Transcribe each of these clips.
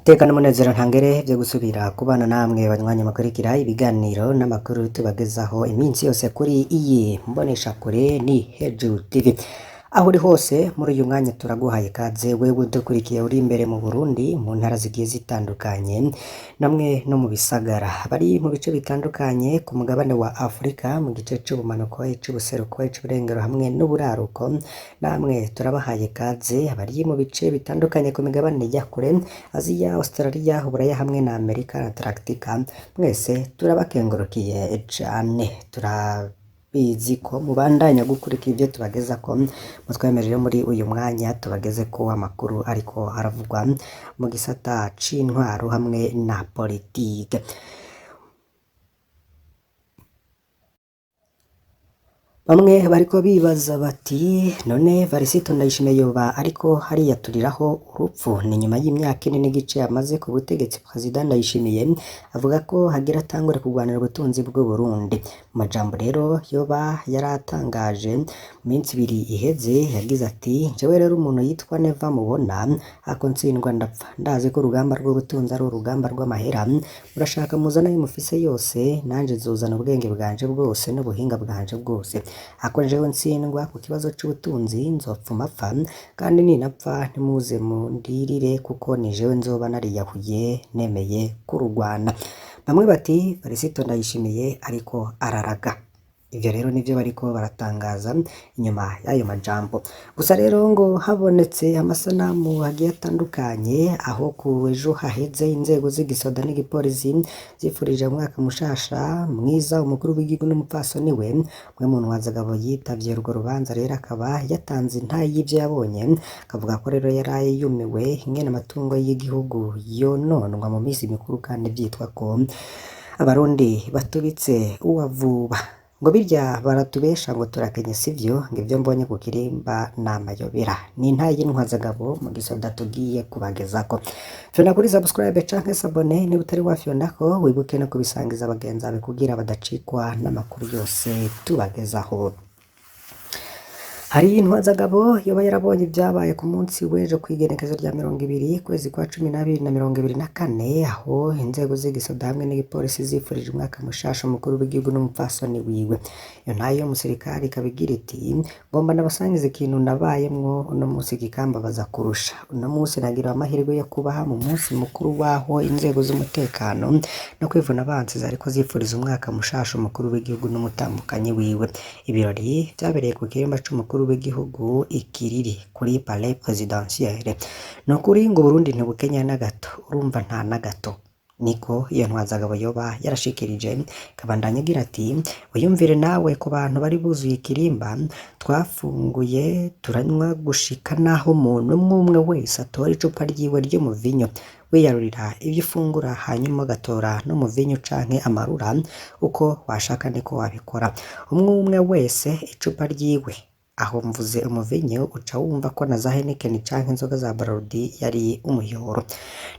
Iteka n'umunezero ntangere vyo gusubira kubana namwe banywanyi mukurikira ibiganiro n'amakuru tubagezaho iminsi yose kuri iyi mboneshakure ni Hejuru TV. Aho uri hose muri uyu mwanya turaguhaye ikaze wewe udukurikiye uri imbere mu Burundi mu ntara zigiye zitandukanye namwe no mu bisagara bari mu bice bitandukanye ku mugabane wa Afrika mu gice c'ubumanuko, ic'ubuseruko, ic'uburengero hamwe n'uburaruko namwe turabahaye ikaze abari mu bice bitandukanye ku migabane ya kure Aziya, Australia, Uburaya hamwe na Amerika na Antarctica mwese turabakengurukiye cane turabizi ko mubandanya gukurikira ivyo tubagezako mutwemerere muri uyu mwanya tubagezeko amakuru ariko aravugwa mu gisata c'intwaro hamwe na politike. Bamwe bariko bibaza bati none Varisito Ndayishimiye yoba ariko hariyaturiraho urupfu ni nyuma y'imyaka ine n'igice amaze ku butegetsi Perezida Ndayishimiye avuga ko hagira atangure kurwanira ubutunzi bw'u Burundi. Mu majambo rero yoba yaratangaje mu minsi ibiri iheze yagize ati jewe rero umuntu yitwa Neva mubona ako ntsindwa ndapfa ndazi ko urugamba rw'ubutunzi ari urugamba rw'amahera murashaka muzane ayo mufise yose nanje nzozana ubwenge bwanje bwose n'ubuhinga bwanje bwose ako jewe ntsindwa ku kibazo c'ubutunzi nzopfuma pfa kandi ninapfa ntimuze mundirire kuko ni jewe nzoba nariyahuye nemeye kurugwana. Bamwe bati Varisito Ndayishimiye ariko araraga. Ivyo rero nivyo bariko baratangaza inyuma y'ayo majambo. Gusa rero ngo habonetse amasanamu agiye atandukanye aho ku ejo haheze inzego z'igisoda n'igipolisi zifurije umwaka mushasha mwiza umukuru w'igihugu n'umupfasoni we. Umwe mu ntwazagabo yitavye urwo rubanza rero akaba yatanze intahe y'ivyo yabonye, akavuga ko rero yaraye yumiwe ingene amatungo y'igihugu yononwa mu misi mikuru kandi vyitwa ko abarundi batubitse uwavuba. Ngo birya baratubesha ngo turakenye sivyo, ngo ivyo mbonye ku kirimba n'amayobera. Ni intahe y'intwazagabo mu gisoda tugiye kubagezako. Fyonda kuri subscribe canke s'abonner niba utari wafyondako, wibuke no kubisangiza bagenzi bawe kugira badacikwa n'amakuru yose tubagezaho. Hari intwazagabo yoba yarabonye ivyabaye ku munsi w'ejo kw'igenekezo rya 20 kwezi kwa 12 na 2024 aho inzego z'igisoda hamwe n'igipolisi zifurije umwaka mushasha umukuru w'igihugu n'umupfasoni wiwe. Iyo ntahe y'umusirikare ikaba igira iti ngomba ndabasangiza ikintu nabayemwo uno munsi kikambabaza kurusha. Uno munsi nagiriwe amahirwe yo kubaha mu munsi mukuru w'aho inzego z'umutekano no kwivuna abansi zariko zifuriza umwaka mushasha umukuru w'igihugu n'umutambukanyi wiwe. Ibirori vyabereye ku kirimba c'umukuru w'igihugu i Kiriri kuri Palais Presidentiel. Nukuri ngo Burundi ntibukenya na gato, urumva nta na gato. Niko iyo ntwazagabo yoba yarashikirije, ikabandanya igira ati wiyumvire nawe ku bantu bari buzuye ikirimba, twafunguye turanywa gushika naho umuntu umwe umwe wese atora icupa ryiwe ry'umuvinyo, wiyarurira ivyo ufungura hanyuma ugatora n'umuvinyu canke amarura, uko washaka niko wabikora. Umwe umwe wese icupa ryiwe. Aho mvuze umuvinyu uca wumva ko na za Heineken canke inzoga za Braludi yari umuyoro.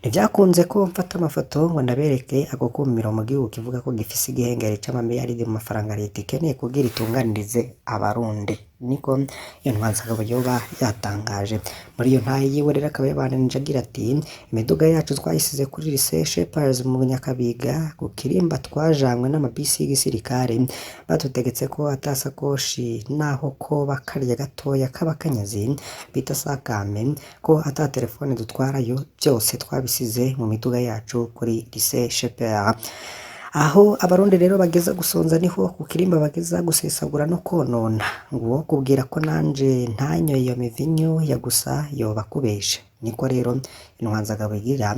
Ntivyakunze ko mfata amafoto ngo ndabereke ako kumiro mu gihugu kivuga ko gifise igihengeri c'amamiliyaridi mu mafaranga leta ikeneye kugira itunganirize abarundi. Niko iyo ntwazagabo yoba yatangaje. Muri iyo ntahe yiwe rero akaba yabandanije agira ati imiduga yacu twayisize kuri Lycée Shepherds mu Nyakabiga ku kirimba twajanywe n'amabisi y'igisirikare badutegetse ko atasakoshi naho koba karya gatoya k'abakenyezi bita sakame ko ata telefone dutwarayo byose twabisize mu miduga yacu kuri Lycée Shepherds. Aho abarundi rero bageza gusonza niho ku kirimba bageza gusesagura no konona. Nguwo kubwira ko nanje ntanyoye iyo mivinyu ya gusa yoba akubeshe. Niko rero intwanzagabo igira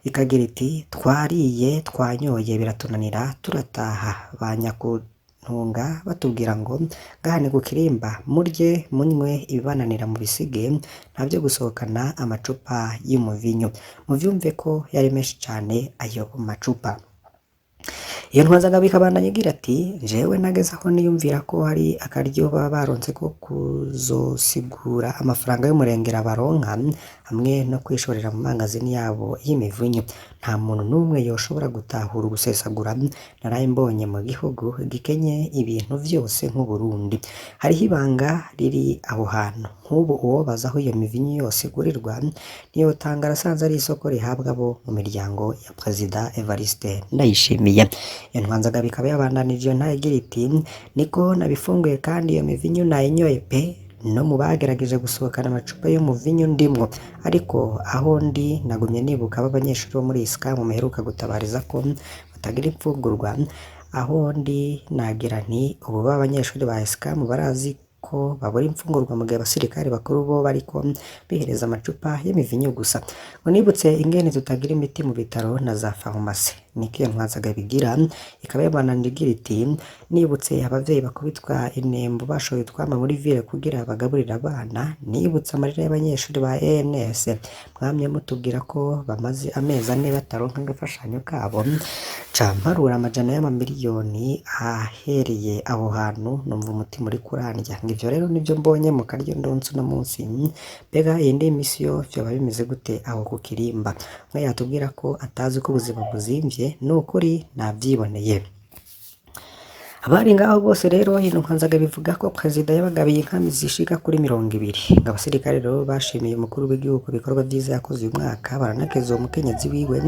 ikagira iti twariye twanyoye biratunanira turataha ba nyakuntunga batubwira ngo ngaha ni ku kirimba murye munywe ibibananira mubisige nta vyo gusohokana amacupa y'umuvinyu. Muvyumve ko yari menshi cane ayo macupa. Iyo ntwazagabo ikabandanya igira ati jewe nageze aho niyumvira ko hari akaryo baba baronse ko kuzosigura amafaranga y'umurengera baronka hamwe no kwishorera mu mangazini yabo y'imivinyu. Nta muntu n'umwe yoshobora gutahura ugusesagura naraye mbonye mu gihugu gikenye ibintu vyose nk'Uburundi. Hariho ibanga riri aho hantu. Nk'ubu uwobaza aho iyo mivinyu yose igurirwa ntiyotangara asanze ari isoko rihabwa abo mu miryango ya Perezida Evariste Ndayishimiye. Iyo ntwanzagabo ikaba yabandanije iyo ntahe igira iti niko nabifunguye kandi iyo mivinyu nayinyoye pe, no mu bagerageje gusohokana amacupa y'umuvinyu ndimwo, ariko aho ndi nagumye nibuka b'abanyeshuri bo muri ISCAM muheruka gutabariza ko batagira imfungurwa, aho ndi nagira nti ubu ba banyeshuri ba ISCAM barazi ko babura imfungurwa mu gihe abasirikare bakuru bo bariko bihereza amacupa y'imivinyu gusa. Ngo nibutse ingene tutagira imiti mu bitaro na za farumasi. Niko iyo ntwanzagabo igira, ikaba yabandanije igira iti nibutse abavyeyi bakubitwa inembo bashoye utwama muri ville kugira bagaburire abana, nibutse amarira y'abanyeshuri ba ENS mwamye mutubwira ko bamaze amezi ane bataronka agafashanyo kabo, ca mparura amajana y'amamiliyoni ahereye aho hantu numva umutima uriko urandya. Ngo ivyo rero nivyo mbonye mu karyo ndonse uno munsi, mbega iyindi misi yo vyoba bimeze gute aho ku Kirimba? Umwe yatubwira ko atazi ko ubuzima buzimvye, nukuri navyiboneye. Abari ngaho bose rero ino ntwanzagabo ivuga ko perezida yabagabiye inka zishika kuri 20. Ngo abasirikare rero bashimiye umukuru w'igihugu ku bikorwa vyiza yakoze uyu mwaka, baranakeza uwo mukenyezi wiwe,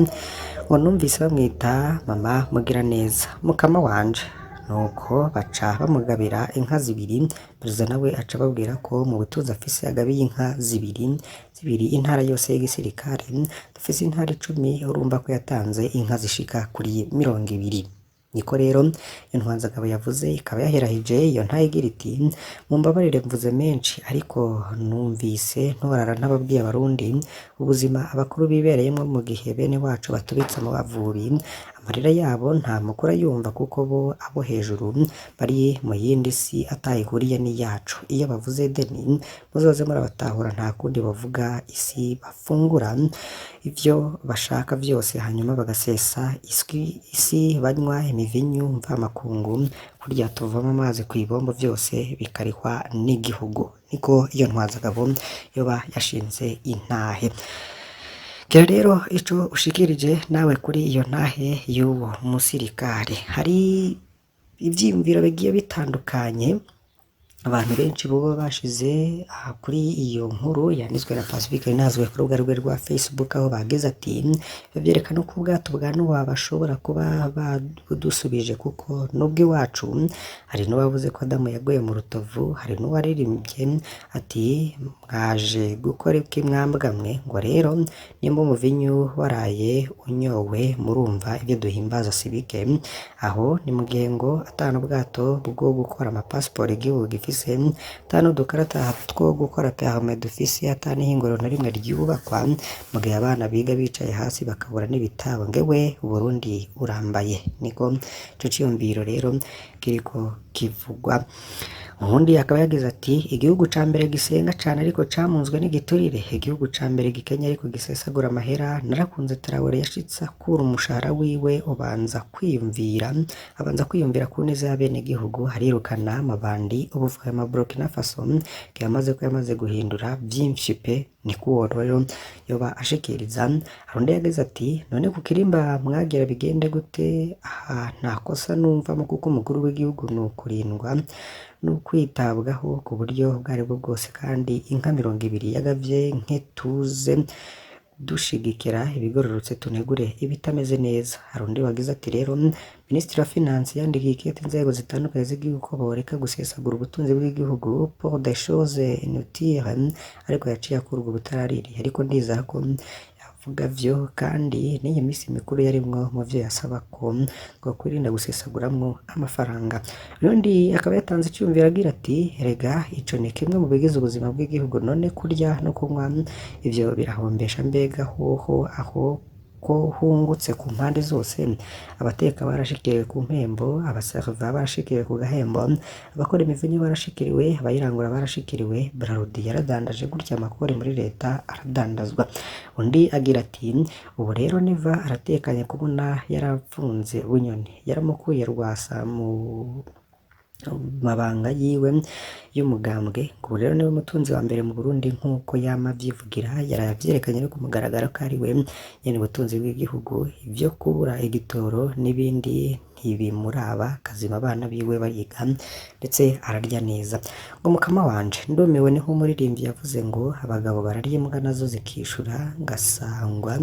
ngo numvise bamwita mama Mugiraneza, mukama wanje. Nuko baca bamugabira inka zibiri, perezida nawe aca ababwira ko mu butunzi afise agabiye inka zibiri zibiri intara yose y'igisirikare, dufise intara 10, urumva ko yatanze inka zishika kuri 20. Niko rero iyo ntwanzagabo yavuze, ikaba yaherahije iyo ntahe igira iti mumbabarire mvuze menshi ariko numvise ntorara ntababwiye abarundi ubuzima abakuru bibereyemwo mu gihe bene wacu batubitse mu bavubi, amarira yabo nta mukuru ayumva kuko bo abo hejuru bari mu yindi si atayihuriye n'iyacu. Iyo bavuze Edeni muzoze murabatahura, nta kundi bavuga isi bafungura ivyo bashaka vyose hanyuma bagasesa isi banywa imivinyu mvamakungu, kurya tuvoma amazi kw'ibombo vyose bikarihwa n'igihugu. Niko iyo ntwazagabo yoba yashinze intahe. Gira rero ico ushikirije nawe kuri iyo ntahe y'uwo musirikare. Hari ivyiyumviro bigiye bitandukanye abantu benshi boba bashize aha kuri iyo nkuru yanditswe na Pacifique Ninahazwe ku rubuga rwe rwa Facebook, aho bagize ati ibyo byerekana ko ubwato bwa Nowa bashobora kuba badusubije kuko nubwo iwacu hari n'uwavuze ko Adamu yaguye mu rutovu, hari n'uwaririmbye ati mwaje gukora iki mwambwa mwe, ngo rero nimba umuvinyu waraye unyowe murumva ibyo duhimbaza sibike. Aho ni mu gihe ngo atanu ubwato bwo gukora amapasiporo igihugu gifise, atanu udukarata two gukora permis dufise, atanu ihinguriro na rimwe ryubakwa, mu gihe abana biga bicaye hasi bakabura n'ibitabo, ngewe Burundi urambaye. Niko ico ciyumviro rero kiriko kivugwa. Uwundi akaba yagize ati igihugu ca mbere gisenga cane ariko camunzwe n'igiturire, igihugu ca mbere gikenye ariko gisesagura amahera. Narakunze Traore yashitse akura umushahara wiwe ubanza kwiyumvira, abanza kwiyumvira ku neza y'abenegihugu, arirukana amabandi. Ubu ma Burkina Faso yamaze ko yamaze guhindura vyinshi pe. Niko uwo rero yoba ashikiriza. Hari undi yagize ati none ku Kirimba mwagira bigende gute? Aha nta kosa numvamo kuko umukuru w'igihugu ni ukurindwa n'ukwitabwaho ku buryo ubwo aribwo bwose, kandi inka 20 yagavye nk'ituze dushigikira ibigororotse tunegure ibitameze neza. Hari undi wagize ati rero Minisitiri wa Finance yandikiye ikete inzego zitandukanye z'igihugu ko boreka gusesagura ubutunzi bw'igihugu pour des choses inutiles, ariko yaciye akurwa ubutaraririye. Ariko ndizera ko yavuga vyo, kandi n'iyi misi mikuru yarimwo mu vyo yasaba ko ngo kwirinda gusesaguramwo amafaranga. Undi akaba yatanze iciyumviro agira ati erega ico ni kimwe mu bigize ubuzima bw'igihugu, none kurya no kunywa ivyo birahombesha, mbega hoho aho ko hungutse ku mpande zose, abateka barashikiriwe ku mpembo, abaserva barashikiriwe ku gahembo, abakora imivinyu barashikiriwe, abayirangura barashikiriwe, Brarudi yaradandaje gutya amakori muri leta aradandazwa. Undi agira ati ubu rero Neva aratekanye kubona yarapfunze Bunyoni, yaramukuye Rwasa mu mabanga yiwe y'umugambwe. Ngo ubu rero niwe mutunzi wa mbere mu Burundi nk'uko yama avyivugira, yaraye avyerekanye no ku mugaragaro ko ari we nyene ubutunzi bw'igihugu. Ivyo kubura igitoro n'ibindi ntibimuraba, kazima abana biwe bariga ndetse ararya neza. Ngo mukama wanje ndumiwe, ni nk'umuririmbyi yavuze ngo abagabo bararya imbwa nazo zikishura, ngasangwa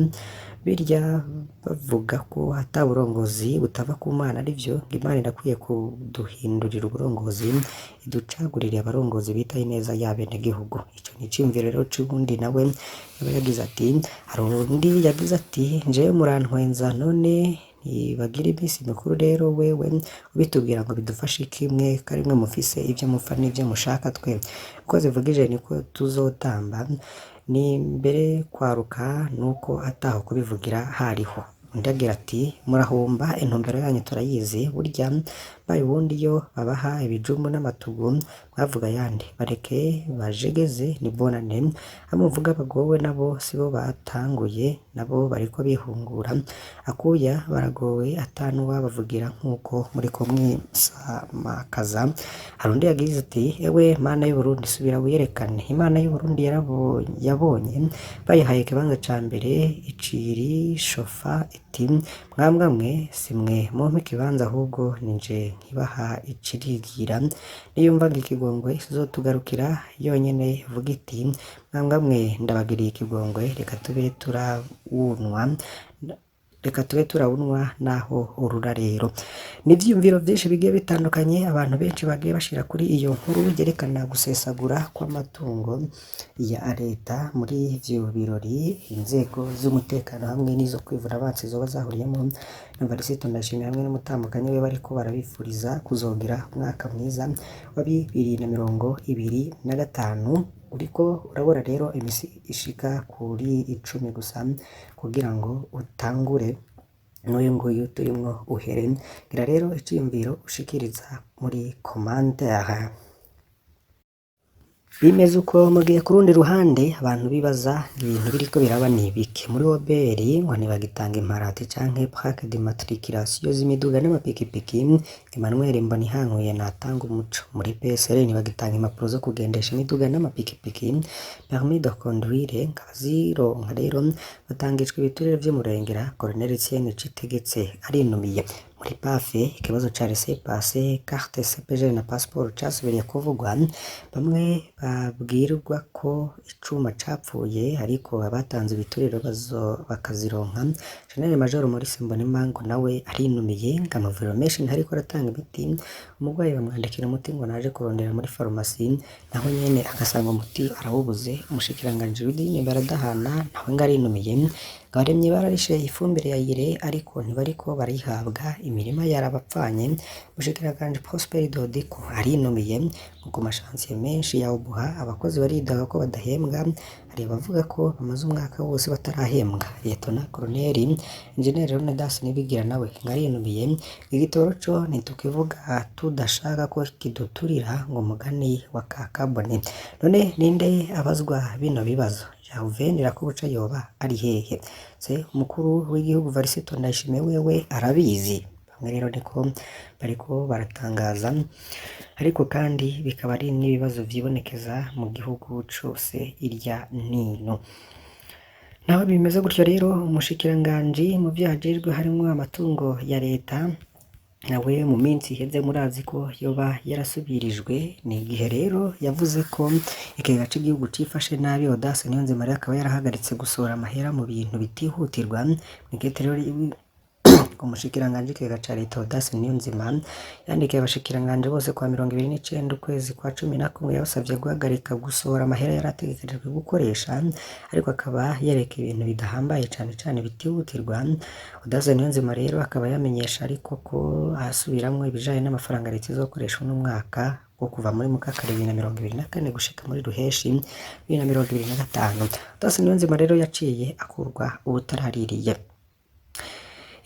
birya bavuga ko ata burongozi butava ku Mana arivyo, ngo Imana irakwiye kuduhindurira uburongozi, iducagurire abarongozi bitaye neza y'abenegihugu. Ico ni iciyumviro rero c'uwundi nawe yaba yagize ati, hari uwundi yagize ati jewe murantwenza none ntibagira iminsi mikuru rero wewe ubitubwira ngo bidufashe iki mwe ko arimwe mufise ivyo mupfa n'ivyo mushaka, twe uko zivugije niko tuzotamba, ni mbere kwaruka nuko ataho kubivugira hariho. Undi agira ati murahomba intumbero yanyu turayizi, burya mbaye ubundi iyo babaha ibijumbu n'amatugu mwavuga ayandi, bareke bajegeze ni bonane, abo muvuga bagowe nabo sibo batanguye, nabo bariko bihungura akuya baragowe ata n'uwabavugira nkuko muriko mwisamakaza. Hari undi yagize ati ewe Mana y'Uburundi subira wiyerekane, Imana y'Uburundi yabonye bayihaye ikibanza ca mbere icirishofa iti mwambwa mwe simwe mumpa ikibanza ahubwo nije nkibaha icirigira, niyumva ngo ikigongwe izotugarukira yonyene ivuga iti mwambwa mwe ndabagiriye ikigongwe reka tube turawunwa, reka tube turawunwa naho urura rero. Ni ivyiyumviro vyinshi bigiye bitandukanye abantu benshi bagiye bashira kuri iyo nkuru yerekana gusesagura kw'amatungo ya leta muri ivyo birori, inzego z'umutekano hamwe n'izo kwivuna abansi zoba zahuriyemo na Varisito Ndayishimiye hamwe n'umutambukanyi we bariko barabifuriza kuzogira umwaka mwiza wa 2025. Uriko urabura rero imisi ishika kuri 10 gusa kugira ngo utangure n'uyu nguyu turimwo uhere. Gira rero iciyumviro ushikiriza muri commentaire. Bimeze uko mu gihe ku rundi ruhande abantu bibaza ibintu biriko biraba ni ibiki. Muri OBR ngo ntibagitanga imparati canke plaque d'immatriculation z'imiduga n'amapikipiki, Emmanuel Mbonihankuye natanga umuco. Muri PSR ntibagitanga impapuro zo kugendesha imiduga n'amapikipiki, permis de conduire, ngo abazironka rero batangishwa ibiturire vy'umurengera. Colonel Etienne Citegetse arinumiye. Muri PAFE ikibazo ca laissez-passer, carte CPG na passeport casubiriye kuvugwa, bamwe babwirwa ko icuma capfuye ariko abatanze ibiturire bakazironka. General Major Maurice Mbonimpa nawe arinumiye ngo amavuriro menshi ntariko aratanga imiti, umurwayi bamwandikira umuti ngo naje kurondera muri farumasi, naho nyene agasanga umuti arawubuze. Umushikiranganji w'idini baradahana nawe ngo arinumiye, ngo abarimyi bararishe ifumbire ya ire ariko ntibariko barayihabwa, imirima yarabapfanye. Umushikiranganji Prosper Dodiko arinumiye ngo ku mashansiye menshi ya Obuha abakozi baridoga ko badahembwa, hari abavuga ko bamaze umwaka wose batarahembwa. Lieutenant Colonel Engineer Leonidas Nibigira nawe ngo arinumiye, igitoro co ntitukivuga tudashaka ko kiduturira ngo mugani wa Kakabone. None ninde abazwa bino bibazo? Gervais Ndirakobuca yoba ari hehe? Se umukuru w'igihugu Varisito Ndayishimiye wewe arabizi? Bamwe rero niko bariko baratangaza, ariko kandi bikaba ari n'ibibazo vyibonekeza mu gihugu cose irya nino. Naho bimeze gutyo rero, umushikiranganji mu vyo ajejwe harimwo amatungo ya leta nawe mu minsi iheze murazi ko yoba yarasubirijwe. Ni igihe rero yavuze ko ikigega c'igihugu cifashe nabi. Audace Niyonzima rero akaba yarahagaritse gusohora amahera mu bintu bitihutirwa. Mw'ikete rero umushikiranganji w'ikigega ca leta Audace Niyonzima yandikiye abashikiranganji bose kwa 29 ukwezi kwa 11, yabasavye guhagarika gusohora amahera yarategekanijwe gukoresha, ariko akaba yereka ibintu bidahambaye cane cane bitihutirwa. Audace Niyonzima rero akaba yamenyesha ariko ko asubiramwo ibijanye n'amafaranga leta izokoresha uno mwaka wo kuva muri Mukakare 2024 gushika muri Ruheshi 2025. Audace Niyonzima rero yaciye akurwa ubutaraririye.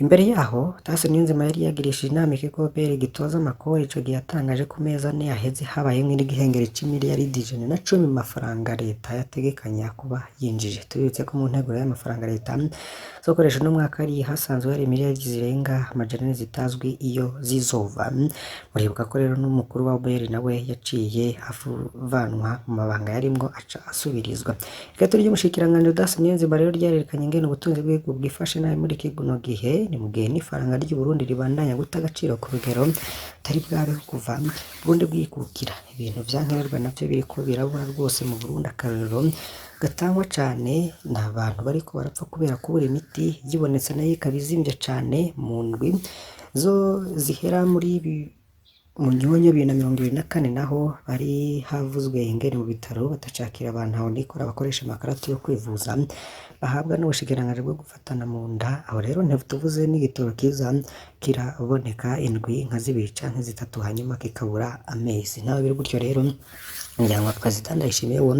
Imbere yaho Tasi Niyonzima yari yagirishije inama ikigo OBR gitoza amakori, ico gihe yatangaje ko mezi ane aheze habayemwo n'igihengeri c'imiliyaridi 110 mu mafaranga leta yategekanya kuba yinjije. Tubibutse ko mu nteguro y'amafaranga leta izokoresha uno mwaka hari hasanzwe hari imiliyaridi zirenga 400 zitazwi iyo zizova. Muribuka ko rero n'umukuru wa OBR nawe yaciye avanwa mu mabanga yarimwo aca asubirizwa. Igato ry'umushikiranganji Audace Niyonzima rero ryarerekanye ingene ubutunzi bw'igihugu bwifashe nabi muri kino gihe, ni mu gihe n'ifaranga ry'u Burundi ribandanya guta agaciro ku rugero rutari bwabeho kuva Burundi bwikukira. Ibintu vyankenerwa navyo biriko birabura rwose mu Burundi. Akarorero gatangwa cane ni abantu bariko barapfa kubera kubura imiti, yibonetse nayo ikaba izimvye cane mu ndwi zo zihera muri Munyonyo 2024 naho hari havuzwe ingene mu bitaro batacakira abantu aho nikora bakoresha amakarata yo kwivuza bahabwa n'ubushikiranganji bwo gufatana mu nda. Aho rero ntituvuze n'igitoro kiza kiraboneka indwi nka zibiri canke zitatu hanyuma kikabura amezi. Naho biri gutyo rero umuryango wa Perezida Ndayishimiye wo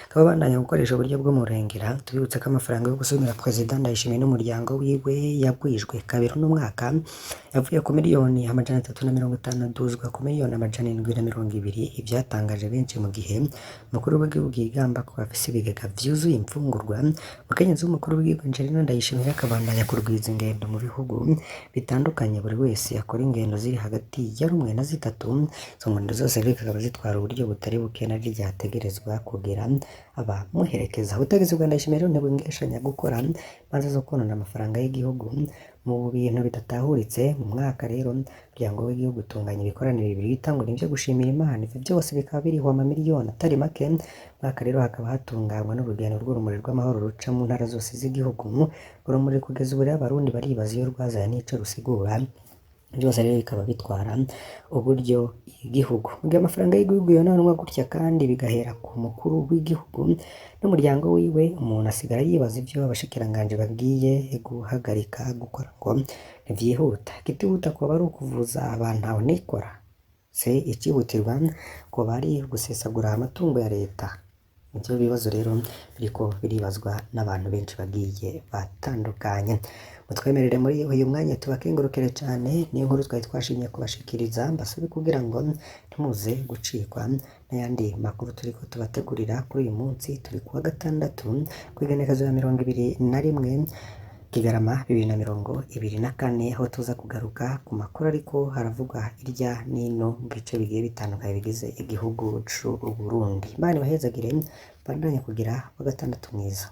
ukaba ubandanya gukoresha uburyo bw'umurengera. Tubibutse ko amafaranga yo gusumira Perezida Ndayishimiye n'umuryango wiwe yagwijwe kabiri uno mwaka, yavuye ku miliyoni 350 aduzwa ku miliyoni 720, ivyatangaje benshi mu gihe umukuru w'igihugu yigamba ko afise ibigega vyuzuye imfungurwa. Umukenyezi w'umukuru w'igihugu Angelina Ndayishimiye akabandanya kurwiza ingendo mu bihugu bitandukanye, buri wese akora ingendo ziri hagati ya rumwe na zitatu. Izo ngendo zose rero zikaba zitwara uburyo butari buke naryo ryategerezwa kugira abamuherekeza. Ubutegetsi bwa Ndayishimiye rero ntibwengeshanya gukora imanza zo konona amafaranga y'igihugu mu bintu bidatahuritse. Mu mwaka rero umuryango w'igihugu utunganya ibikoraniro bibiri bita ngo nivyo gushimira Imana, ivyo byose bikaba biriho amamiliyoni atari make. Mu mwaka rero hakaba hatunganywa n'urugendo rw'urumuri rw'amahoro ruca mu ntara zose z'igihugu. Urumuri kugeza ubu rero abarundi baribaza iyo rwazaye n'ico rusigura. Byose rero bikaba bitwara uburyo igihugu. Mu gihe amafaranga y'igihugu yononwa gutya kandi bigahera ku mukuru w'igihugu n'umuryango wiwe, umuntu asigara yibaza ivyo abashikiranganji bagiye guhagarika gukora ngo ntivyihuta. Ikitihuta kwoba ari ukuvuza abantu aho nikora, se icihutirwa kwoba ari gusesagura amatungo ya leta. Ivyo bibazo rero biriko biribazwa n'abantu benshi bagiye batandukanye. Mutwemerere muri uyu mwanya tubakengurukire cane, niyo nkuru twari twashimye kubashikiriza, mbasabe kugira ngo ntimuze gucikwa n'ayandi makuru turiko tubategurira kuri uyu munsi. Turi kuwa gatandatu kw'igenekerezo ya 21 Kigarama 2024, aho tuza kugaruka ku makuru ariko haravugwa hirya n'ino mu bice bigiye bitandukanye bigize igihugu c'u Burundi. Imana ibahezagire, mbandanye kugira wa gatandatu mwiza.